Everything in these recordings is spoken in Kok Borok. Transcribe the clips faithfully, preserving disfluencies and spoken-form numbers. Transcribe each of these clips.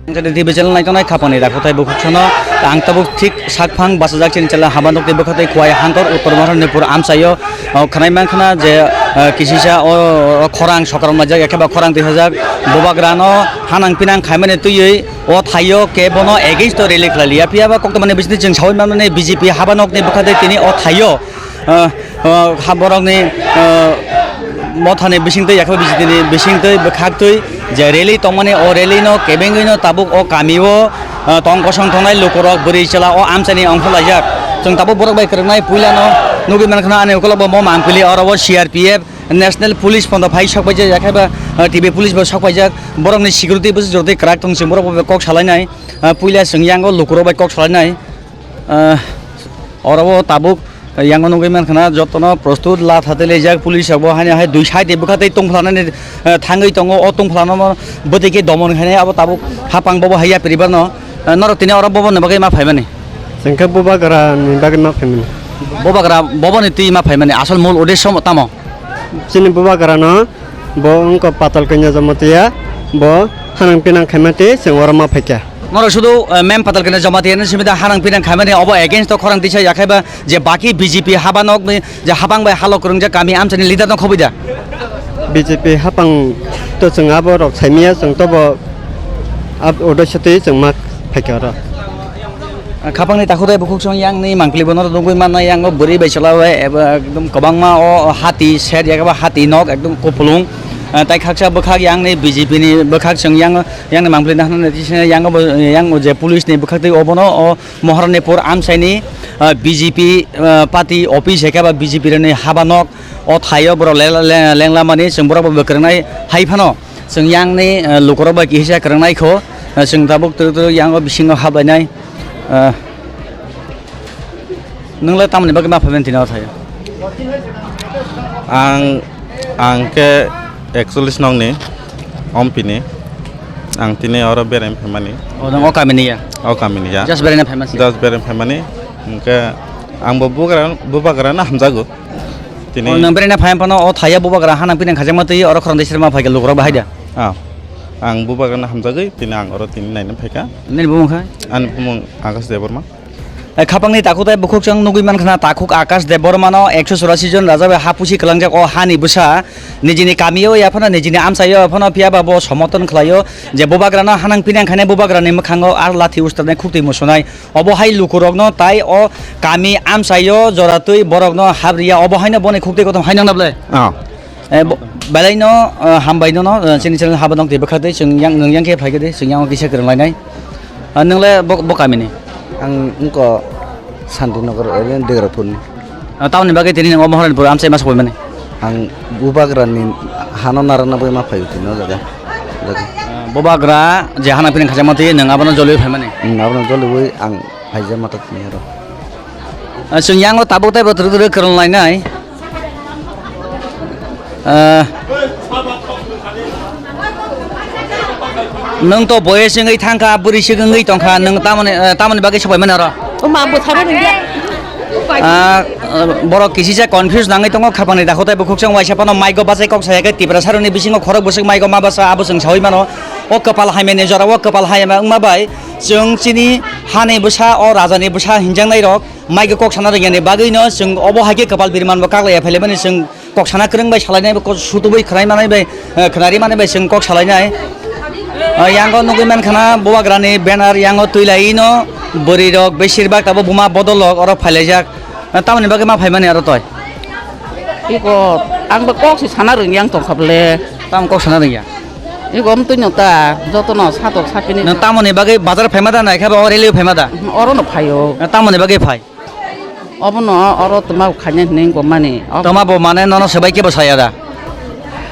T V channel naitongnai khapangni dakhutai bukhuk sono ang tabuk thik sakphang bachajak chini chela Habanok tei bwkhaktwi Khowai Hangkor Uttor Maharani Pur amchaio, o, khwnai mankha je, o, kisisa o, o khorang sokram laijak, ekheba khorang twisajak, bubagrano hanang pinang khaimani twiwi o thaio kebono against o rally khlai liya. Phiya ba koktwmani bisingtwi chwng saui manmani B J P Habanokni bwkhaktwi tini o thaio, o, o, ha borokni, o, mothani bisingtwi, yakhe bisingtwi, bisingtwi bwkhaktwi je rally tongmani, o rally no kebengwi no tabuk o kami o, o, tong kosong tongnai lukurok bwrwi chwla o amchaini ongkhorlaijak. Chwng tabuk borok bai kwrwngnai puilano nugwi mankha ani ukulok bo mo mangpili oro o C R P F National Police pono phai sok paijak, yakhe ba, o, T B Police bo sok paijak, borokni security bo jotoi kwrak tong chwng borok bai kok salainai, o, puila chwng yango lukurok bai kok salainai. Ah, oro o tabuk yang nugwi mankha na jotono prostut la thate lejak police rok bo haino hai dui side ni bwkha tei tongphla nani, eh, thangwi tongo. O tongphla no bwtwi khe domon khainai abo tabuk hapang bobo hai yapri bano, eh, norok tini oro bobo ni bagwi ma phaimani. Chwng khe bubagra ni bagwi ma phaimani. Bubagra bobo ni twi ma phaimani asol mul uddesho tamo? Chini bubagra no bo wngkha Patal Kanya Jamatia, bo hanang pinang khaima tei chwng oro ma phaikha. Norok sudu, eh, mem Patal Kanya Jamatia ni simi da hanang pinang khaimani obo against to khorang tisa yakhai ba je baki B J P Habanok ni je habang bai halok kwrwngjak kami amchani leader no khobwi da. B J P hapang to chwng abo rok saimaya chwng to bo ab odo sotwi chwng ma phaikha oro. Khapangni takhuk tei bukhuk song yang ni mangpili bono nugwi manna yang o bwrwi bai chwla bai eba ekdom kwbangma o hati set ya khe ba hati nok ekdom kupulung. Ah, tai khaksa bwkhak yang ni B J P ni bwkhak song yang, yang ni mangpili nahna ni tisa yang bo yang o je police ni bwkhak tei obono o Moharanipur amchai ni, ah, B J P, ah, party office ya khe ba B J P ni haba nok o thaio borok le-, le-, lenglamani chwng borok bo kwrwngnai hai phano chwng yang ni, ah, lukurok bai kisa kwrwngnai kho, ah, chwng tabuk twrwk twrwk yang o bisingo haplainai. Ah, nwng le tamoni bagwi ma phaimani tini o thaio? Ang, ang khe ekchollish nokni Ompini. Ang tini oro berai phaimani. O, nwng o kamini ya? O kamini ya. Just beraina phaimani? Just berai phaimani. Hwnkhe ang bo bubagra, bubagrano hamjago. Tini o, nwng beraina phai phano o thaya bubagra hanang pinang khajakma twi oro khorang twi sirma phaikha lukurok bahai da? Ah, ang bubagrano hamjagwi tini ang oro tini naina phaikha. Nini bumung kha? Ani bumung Akash Debbarma. Eh, khapangni takhuk tei bukhuk chwng nugwi mankha na takhuk Akash Debbarmano ekso churasi jon raja bai ha pusi kwlangjak o hani bwsa nijini kamio ya phano nijini amchaio phano phiya ba bo somoton khlaio je bubagrano hanang pinang khainai bubagrani mwkhango ar lathi ustrani khuktwi musunai. Obo hai lukurokno tai o kami amchaio joratwi borokno habriya, obo haino boni khuktwi kothom hai nang na ble? Ah. Eh, bo-, belai no, eh, hambai no no, eh, chini channel haba nong tei bwkha tei chwng yang, nwng yang khe phai khe tei chwng yang kisa kwrwng lainai. Ah, nwng le bo, bo kami ni? Ang wngkha Santinagar area Degrapur ni. Ah, tamoni bagwi tini nwng omo horani pura amchai ma sokoi mani? Ang bubagra ni hano narwkna bagwi ma phaio tini o jaga. Jaga. Ah, bubagra je hana phiring khajakma twi nwng abono joliui phaimani? Hmm, abono joliui ang phaijak ma tini oro. Ah, chwng yango tabuk tei bo twrwk twrwk kwrwng lainai. Ah, nwng to boyes wngwi thangkha, bwrwi swk wngwi tongkha, nwng tamoni, ah, tamoni bagwi sobai mani oro? O ma bwtharo nungya. Ah, ah, borok kisisa confuse nangwi tongo, khapangni dakho tei bukhuk chwng waisa phano mic o bachai kok saya khe Tiprasa rokni bisingo khorok bwswk mic o ma basa abo chwng saui mano. O kwpal hamya ni jora o kwpal hamya wngma bai chwng chini hani bwsa o raja ni bwsa hinjaknai rok. Mic o kok sana rwngya ni bagwi no chwng obo hai khe kwpal biriman bo kaklaiya phailaimani chwng kok sana kwrwng bai salainai bo kok sutubui khwnai manai bai, eh, khwnari manai bai chwng kok salainai. Eh, yango nugui mankha na bubagra ni banner yango twi lai no bwrwi rok besir bak tabuk buma bodol rok oro phailaijak. Eh, tamoni bagwi ma phaimani aro toi? Iko ang bo kok se sana rwngya ang tongkha bole. Tamo kok sana rwngya? Iko amtwi no ta joto no satok sakini. Nang tamoni bagwi bazar phaima da nai khe ba o rally phaima da? Oro no phaio. Eh, tamoni bagwi phai? Obono oro twma khaina hinwi wngkha mani. Twma bo mane nono swbai kebo saya da?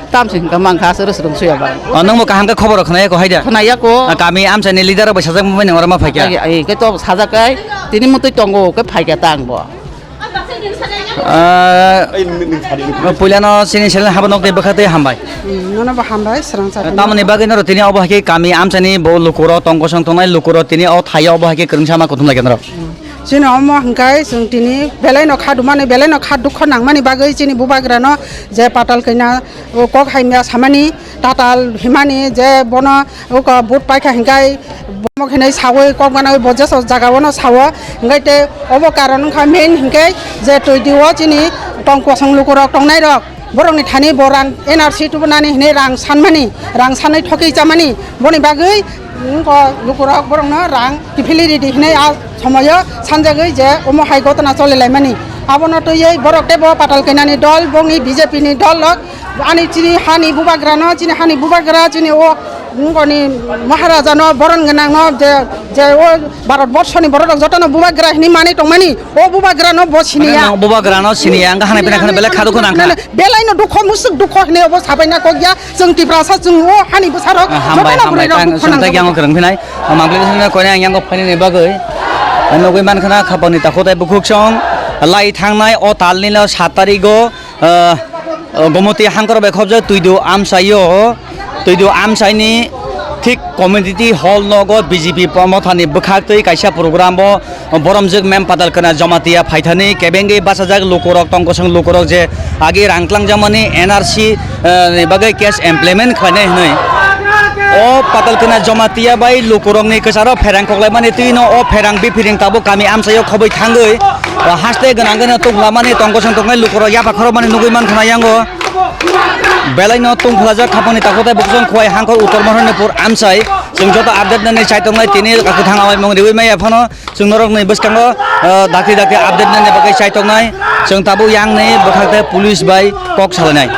Tamsi hwnkha mankha aswk rwswrwng suya ba. O, nwngbo kaham khe khobor khwnaya kho hai da? Khwnaya kho. A, kami amchaini leader rok bai sajak mani oro ma phaikha? Ai, ai, khe to sajak kai, tini mutwi tongo, khe phaikha ta ang bo. Ah, puilano chini seleng habo nok tei bwkha tei hambai. Hmm, nono bo hambai, swrang cha. Tamoni bagwi noro tini obo hai khe kami amchaini bo lukuro tong kosong tongnai lukuro tini o thaio obo hai khe kwrwngsa ma kuthum lai khe norok. Hmm. Chini omo hwnkhe chwng tini belaino kha dumani, belaino kha dukho nangmani bagwi chini bubagrano je patal kanya o kok hamya samani, tatal himani je bono o ko vote paikha hwnkhe bomo khenai sawi kok ganawi bo jeso jaga ono sawo hwnkhe te obo karon wngkha main hwnkhe je twi diwo chini tong kosong lukurok tongnairok. Borokni thani bo rang N R C tubunani hinwi rang sanmani, rang sanwi thokwi chamani, boni bagwi wngkha lukurok borokno rang kiphilwi ridi hinwi a somoyo sanjagwi je omo hai gotona cholilaimani. Abono twiwi borok teibo patal kainani dol, bongni B J P ni dol rok ani chini hani bubagrano, chini hani bubagra, chini o wngkoni Maharajano boron gwnangno je, je o Bharat borshoni borok rok jotono bubagra hinwi manwi tongmani, o bubagrano bo siniya. Bubagrano siniya, wngkha hanai pina khana belai khaduk khna wngkha. Belaino dukho musuk dukho hinwi obo sabaina kok ya, chwng Tiprasa chwng o hani bwsarok. Ah, hambai, jotono hambai, burui rok tang dukho swngchar nango. Yang kwrwng phinai. Mangpili sini koine ang yang phaini ni bagwi. Nugwi man khana khapangni takhuk tei bukhuk song lai thangnai o talni lo sat tarigo, ah, Gomoti hangkor bai khobjak Twidu amsaio, Twidu amsaini thik community hall nogo B J P mothani bwkhak twi kaisa program bo Boromjwk mem patal kana Jamatia phaithani kebengwi bachajak lukurok tongkosong lukurok je agi rang tlangjakmani N R C, eh, ni bagwi case implement khlainai hwnwi. O patal kana Jamatia bai lukurokni kwcharo pherang koklaimani twino o pherang biphiring tabuk kami amsaio khobwi thangwi, o haste gwnang gwnang tonglamani tongkosong tongnai lukurok yapha khorokmani nugwi mankha yango. Belaino tongphlajak khapangni takhuk tei bukhuk song Khowai hangkor Uttor Mohanpur amsai. Chwng joto update nani chai tongnai tini kwthang awaimung riwi maya phano. Chwng norokni bwskango, ah, dakti dakti update nani bagwi chai tongnai. Chwng tabuk yangni bwkhak tei police bai kok salainai.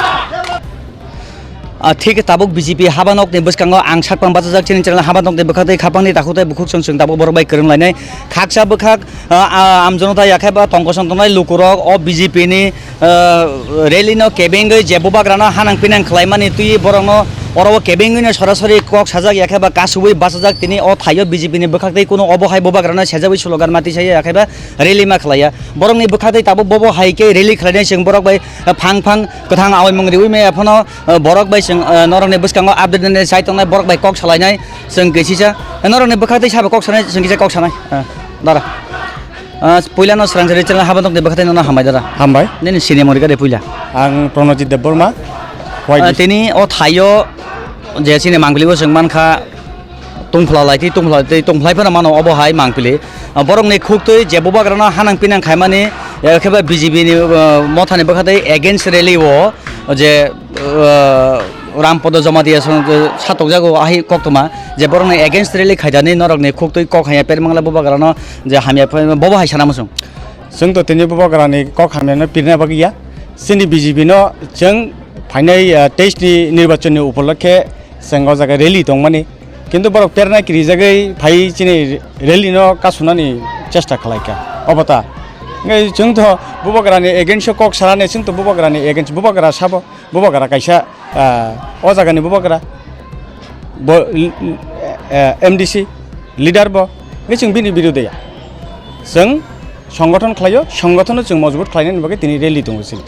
Ah, thik tabuk B J P habanokni bwskango ang sakpang bachajak chini channel habanokni bwkhak tei khapangni takhuk tei bukhuk chwng chwng tabuk borok bai kwrwng lainai. Khaksa bwkhak, ah, ah, amjonota yakhe ba tongkosong tongnai lukurok o B J P ni ah, rally no kebengwi je bubagrano hanang pinang khlaimani twi borokno oro o kebengwino sorasori kok sajak yakhe ba kasubui bachajak tini o thaio B J P ni bwkhak tei kuno obo hai bubagrano sejagwi slogan mati saya yakhe ba rally ma khlaiya. Borokni bwkhak tei tabuk bobo hai khe rally khlainai chwng borok bai phang phang kwthang awaimung riwi maya phano, ah, borok bai chwng, ah, norokni bwskango update nani chai tongnai borok bai kok salainai chwng kisisa norokni bwkhak tei sabo kok sanai chwng kisa kok sanai, ah, dara. Ah, puilano swrang sari channel habanokni bwkhaktwi nono hambai dara. Hambai. Nini sini mori gade puila. Ang Pranojit Debbarma, Khowai Ah, district. Tini o thaio je chini mangpili o chwng mankha tongphla lai tei tongphla tei tongphlai phano mano obo hai mangpili. Ah, borokni khuktwi je bubagrano hanang pinang khaimani, eh, khe ba B J P ni, ah, mothani bwkhaktwi against rally o je, ah, Rampodo Jamatia song, eh, satokjago ahi koktwma je borokni against rally khaidani norokni khuktwi kok hanya permangla bubagrano je hamya phai bobo hai sana muchung. Chwng to tini bubagrani kok hamyano pirna bagwi ya. Chini B J P no chwng phainai, ah, teis ni nirbachon ni upolokhe chwng o jaga rally tongmani. Kintu borok perna kirijagwi phai chini rally no kasunani chesta khlaikha. Obo ta. Hwnkhe chwng to bubagrani against o kok sanani chwng to bubagrani against bubagra sabo. Bubagra kaisa, ah, o jagani bubagra, bo, l-, l-, eh, M D C leader bo, hwnkhe chwng bini birodhe ya. Chwng songgothon khlaio, songgothon no chwng mojbut khlainani bagwi tini rally tongo chini.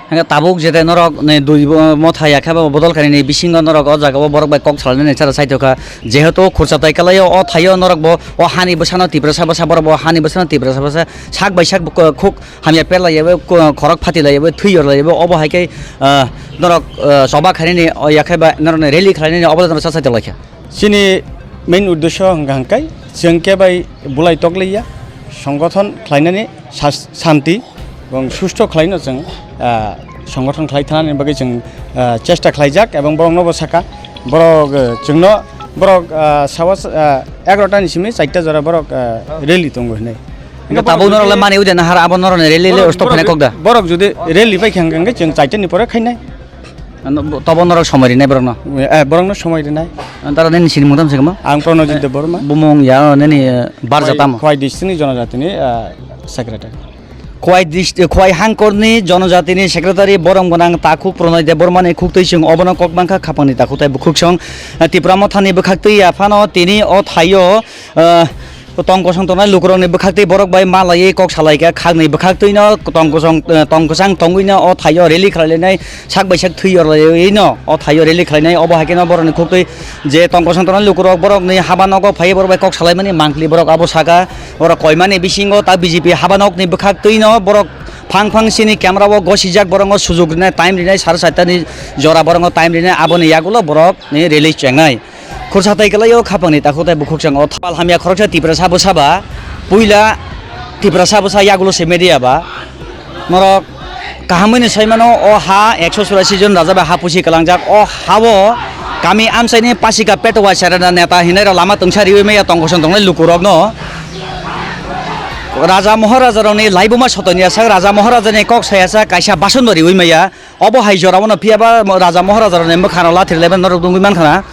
Hwnkhe tabuk jete norok ni dui bo, motha ya khe bo bodol khainani bisingo norok o jaga o borok bai kok salainani chara saitokha. Jehetu khurcha tai kalaio o thaio norok bo o hani bwsano Tiprasa bwsa borok bo hani bwsano Tiprasa bwsa sak bai sak bo ko-, khuk hamya perlaiyabe, ko-, khorok phatilaiyabe, thwi yorlaiyabe, obo hai khe, ah, norok, ah, choba khainani, o yakhe ba norokni rally khlainani obo norok cha cha tonglaikha. Chini main uddesho hwnkha hwnkhe chwng khe bai bulai toklaiya, songgothon khlainani sas-, santi ebong susto khlaino chwng, ah, songgothon khlai thanani bagwi chwng, ah, chesta khlaijak ebong borokno bo saka, borok, eh, chwngno borok, ah, sawas, ah, egarota ni simi charta jora borok, ah, rally tongo hinwi. Hingke tabuk norok le mani ude nahar abo norok ni rally le borok, usto borok phene ju-, kok da. Borok jodi rally bai khe hingke chwng charta ni pore khainai. Ano bo-, tobo norok somoi rinai borok no? Eh, borok no somoi rinai. Tara nini sini mungtam se kama? Ang Pranojit Debbarma. Bumung ya nini, eh, bar Khowai, jatamo? Khowai district ni jonojati ni, eh, secretary. Khowai dist-, Khowai hangkor ni jonojati ni secretary borom gwnang takhuk Pranoj Debbarma ni khuktwi chwng obono kok mankha khapang ni takhuk tai bukhuk song, eh, Tipra Motha ni bwkhak twi ya phano tini o thaio, eh, Tong kosong tongnai lukurokni bwkhaktwi borok bai malaiwi kok salaikha, khakni bwkhaktwino tong kosong, eh, tong kwchang tongwino o thaio rally khlailainai, sak bai sak thwi yorlaiwino o thaio rally khlainai. Obo hai kheno borokni khuktwi je tong kosong tongnai lukurok borokni haba nogo phaiwi borok bai kok salaimani mangpili borok abo saka. Borok koimani bisingo ta B J P haba nokni bwkhaktwino borok phang phang sini camera o gosijak, borongo sujuk rinai, time rinai, sare satta ni jora borongo time rinai, aboni yagulo borok ni rally chengnai. Khursa tai kalaio khapangni takhuk tai bukhuk chang o thapal hamya khoroksa Tiprasa bwsa ba, puila Tiprasa bwsa yagulo se media ba. Norok kahamwi ni saimano o ha ekso churasi jon raja bai ha pusi kalangjak o hao kami amchaini pasika petwa serena neta hinai rok lama tungsa riwi maya tong kosong tongnai lukurokno. Raja Maharaja rokni laibuma sotoni asak Raja Maharaja ni kok sai asak kaisa bason bo riwi maya. Obo hai jora bono phiya ba Raja Maharaja rokni mwkhang rok lathir laiba norok nugwi mankha na.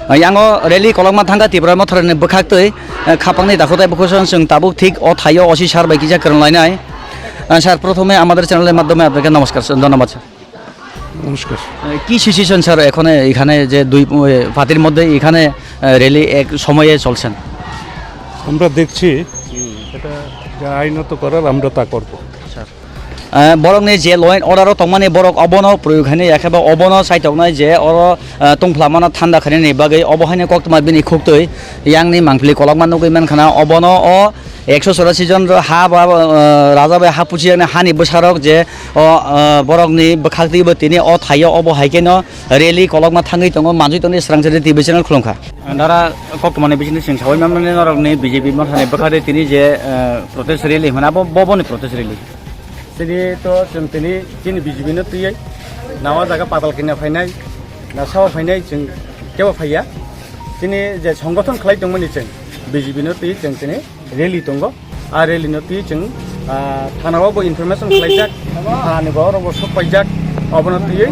Yango rally kolokma thangkha Tipra Motha rokni bwkhaktwi, eh, khapangni dakhutai bukhuk chwng tabuk thik o thaio O C sir bai kisa kwrwng lainai. Eh, sir, prothome amader channel er madhyome apnake namaskar, sir, dhonnobad, sir. নমস্কার। কি situation sir, এখন এখানে যে দুই, এ, পার্টির মধ্যে এখানে, এ, র্যালি এক সময়ে চলছেন? আমরা দেখছি, এটা যা আইনত করার আমরা তা করব। Sir. Eh, borokni je law and order o tongmani borok obono proyog haini, yakhe ba obono saitoknai je oro, eh, tongphla mano thanda khainani bagwi obo haino koktwma bini khuktwi yangni mangpili kolokma nugwi mankhana obono o ekso chorasi jon ro ha ba, eh, raja bai ha pusi jaknai hani bwsarok je o, eh, borokni bwkhaktwi bo tini o thaio obo hai kheno rally kolokma thangwi tongo, manjwi tongo, swrang chari T V channel khulumkha. Dara koktwmani bisingtwi chwng sawi manmani norokni B J P mothani bwkhaktwi tini je, eh, protest rally hwnna bo, bo boni protest rally. Chini to chwng tini chini B J P no twiwi na o jaga patal kanya phainai, na sao phainai chwng kebo phaiya. Chini je songothon khlai tongmani chwng B J P no twiwi chwng chini rally tongo. A rally no twiwi chwng, ah, thana o bo information khlaijak, thana ni borok bo sok paijak, obono twiwi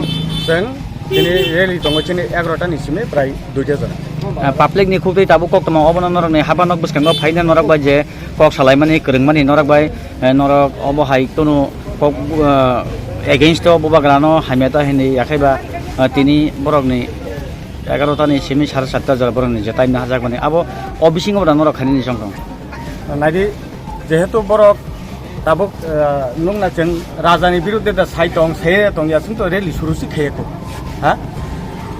chwng chini rally tongo chini egarota ni simi prai duita jora. Ah, public ni khuktwi tabuk koktwma obono norokni haba nok bwskango phaina norok bai je kok salaimani, kwrwngmani norok bai, eh, norok obo hai kunu kok, eh, against o bubagrano hamya ta hinwi yakhaiba, eh, tini borokni egarota ni simi sare satta jora borokni je time no hajakmani abo o bisingo bo norok khainani song tong. Naidi, jehetu borok tabuk, eh, nukna chwng rajani birudde da sai tong, sai tong ya, chwng to rally suru si khaiya ko. Ha?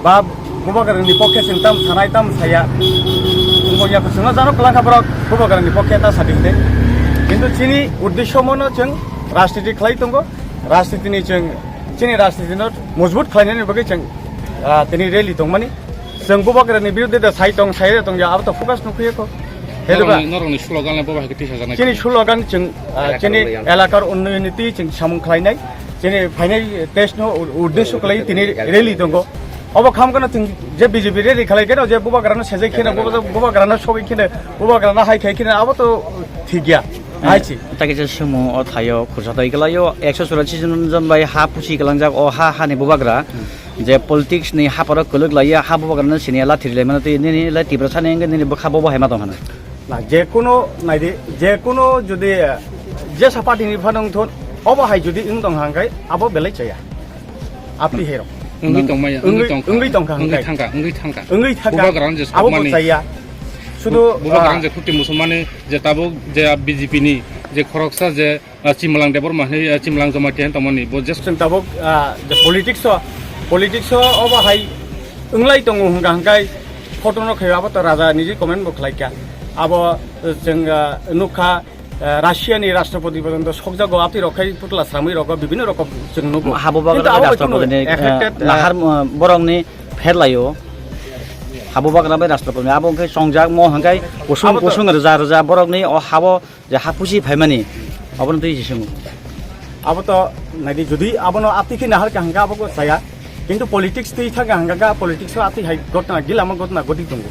Ba bubagrani pokhe chwng tam sanai tam saya. Wngbo ya ko chwngno jano kwlangkha borok bubagrani pokhe ta sadi hwnwi. Kintu chini uddesho mono chwng rajniti khlai tongo. Rajnitini chwng chini rajnitino mojbut khlainani bagwi chwng, ah, tini rally tongmani. Chwng bubagrani birudde da sai tong, sai tong ya, abo to focus nukhuya ko. Helo ba? Norokni, norokni slogan le bo bahai khe tisa janai. Chini slogan chwng, ah, elakar chini unnoyon, elakar unnoyon ni twi chwng samung khlainai. Chini phainai test no u-, uddesho khlai tini rally tongo. Obo kham kana chwng je B J P rally khlai keno je bubagrano sejai kheno, buba-, bubagrano sogwi kheno, bubagrano hai khai kheno, abo to thik ya. Hai chi. Takisa sumo o thaio khursa tai kalaio ekso churasi jon bai ha pusi kalangjak o ha, hani bubagra. Hmm. Je politics ni haparo kwlwk laiya ha bubagrano siniya lathir laimano tei nini le Tiprasa ni wngkhe nini bwkha bobo hai ma tong hana. Na, je kuno naidi, je kuno jodi, eh, jesa party ni phanang thon, obo hai jodi wng tong hangkai, abo belai chaya. Apni hero. Wngwi tongmaya, wngwi wngwi, tongkha. Wngwi tongkha wngwi hangkai. Thangkha, wngwi thangkha. Wngwi thangkha. Bubagrano je abo sokmani. Bo chaya. Sudu, bubagrano ah, je khuti musulmani, je tabuk je B J P ni, je khoroksa je ah, Chimlang Debbarma hinwi, ah, Chimlang Jamatia hinwi tongmani. Bo just chwng tabuk, ah, je politics o, politics o obo hai wnglai tongo hwnkha hwnkhe photo no khaio abo to raja niji comment bo khlaikha. Abo, eh, chwng, ah, nukha, eh, Russia ni rashtrapati porjonto sokjago, atwi rok khai putla sramwi rogo bibhinno rokom chwng nugo. Habo bagra kintu abo rashtrapati ni, eh, affected, eh, nahar, eh, borok ni pher laio. Habo bagra bai rashtrapati abo hwnkhe chongjak mo hwnkhe kusung abo to kusung rwja rwja borok ni o habo je ha pusi phaimani, abono twi se swngo. Abo to naidi, jodi abono atwi khe nahar kha hwnkha, abo ko chaya. Kintu politics twi thang kha hwnkha, politics o atwi hai gotna, gilama gotna goti tongo.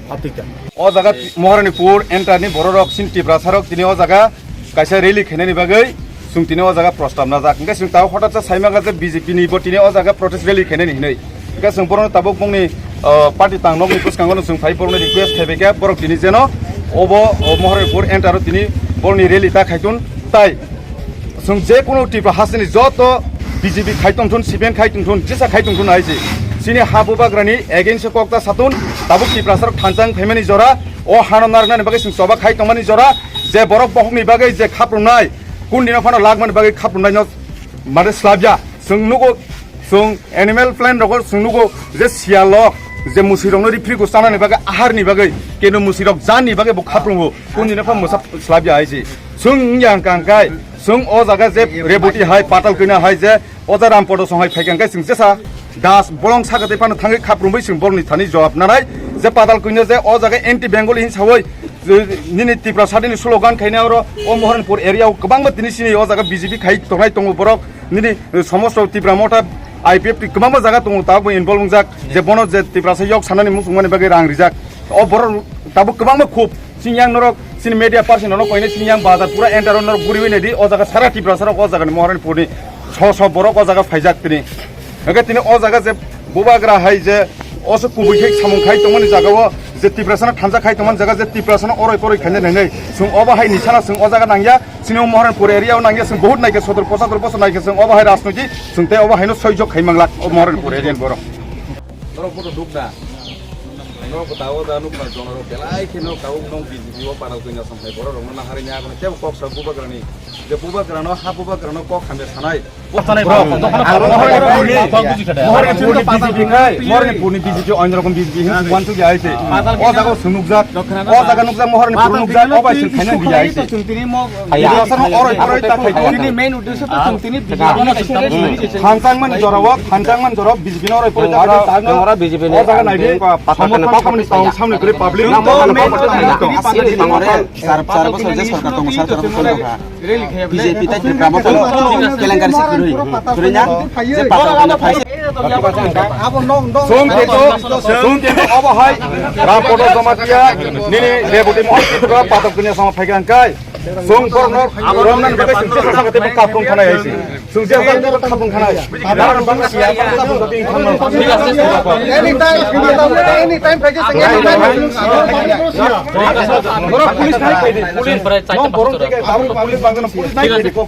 Atwi ta. O jaga Maharanipur enter ni bororok, sin Tiprasa rok tini o jaga kaisa rally khainani bagwi chwng tini o jaga prostab najak. Hwnkhe chwng tabuk hotat sa saimaka je B J P ni bo tini o jaga protest rally khainani hinwi. Hwnkhe chwng bohrokno tabuk bongni, ah, party tangnokni bwskango no chwng phai bohrokno request khaibai khe bohrok tini jeno obo, o Maharanipur enter o tini bohrokni rally ta khaitun tai chwng je kunu Tripura hasteni joto B J P khai tongthun, C P M khai tongthun, jesa khai tongthun hai se. Chini ha bubagrani against o kok ta satun, tabuk Tiprasarok thansa wng phaimani jora, o hano narwknani bagwi chwng choba khai tongmani jora, je borok bohokni bagwi je khaprumnai, kundino phano lakmani bagwi khaprumnaino mane slabya. Chwng nugo, chwng Animal Planet rogo chwng nugo je siyalrok je musirokno ripri go chanani bagwi, aharni bagwi, keno musirok janni bagwi bo khaprumo, kundino phano mwsa slabya hai se. Chwng wngya hwnkha hwnkhe, chwng o jaga je Reboti hai, Patalkwina hai je, o jaga Rampodo song hai phaikha hwnkhe chwng jesa das bolong saka tei phano thangwi khaprumwi chwng borokni thani jawab nanai je Patalkwina je o jaga anti Bengali hin sawi, je nini Tiprasa ni slogan khaina oro o Moharanpur area o kwbangma tini sini o jaga B J P khai tongnai tongo borok nini somosto Tipra Motha I P F T kwbangma jaga tongo tabuk involve wngjak je bono je Tiprasa yok sanani muchungmani bagwi rang rijak o borok tabuk kwbangma khub. Chini yang norok, chini media person rok koine chini yang bazar pura enter norok guriwi naidi, o jaga sara Tiprasarok o jaga ni Moharanpur ni so so borok o jaga phaijak tini. Hwnkhe tini o jaga je bubagra hai je oso kubui khai samung khai tongmani jaga o je Tiprasano thansa khai tongmani jaga je Tiprasano oroi poroi khaina nainai. Chwng obo hai nisana chwng o jaga nangya, chini o Moharanpur area o nangya, chwng bahut naikhe sotor pochator bosor naikhe chwng obo hai rajnoiti chwng tei obo haino soijok khai manglak o Moharanpur area ni borok. Norok bono nukna. Norok bo tabuk da nukna, jonorok belai kheno tabuk nong B J P o panal kwina samsai borok rokno naharwi ni agono tebo kok sa bubagrani. Je bubagrano, ha bubagrano kok hamya sanai. Bro, ang Moharanpurni, Moharanpurni B J P khai, Moharanpurni B J P onno rokom B J P hin wantu ya aise. O jaga swnukjak, o jaga nukjak, Moharanpur nukjak, o bai swn khaina di aise. Aya. Asal oroi, oroi ta khai. Tini main uddesho to chwng tini B J P ni kaisa rally. Thanchangmani jorao, thanchangmani jorao B J P ni oroi poroi ta. Ora B J P ni. O jaga naidi. Patha samung kana samung ni tong samni kuri public. Nang mo kana patha kana tong. Asli tongore. Sar, sar bosor je sorkar tong, sar, sar bosor tong. B J P tai Tripura moto kelengkari se kuri. Kuri na. Je patha kana phai. Song keto, song keto obo hai. Rampodo Jamatia, nini Reboti Mohor Tripura patok dunia sama phaikan kai. Song borokno romnani bagwi chwng chwng sakha tei kapung thanai hai se. Chwng chwng sakha tei kapung thanai. Borokno bangma siya, borokno kapung thanai. Anytime, anytime, anytime, anytime. Borok police nai pedi, police. No, borok tei kapung police bangno police nai pedi kok.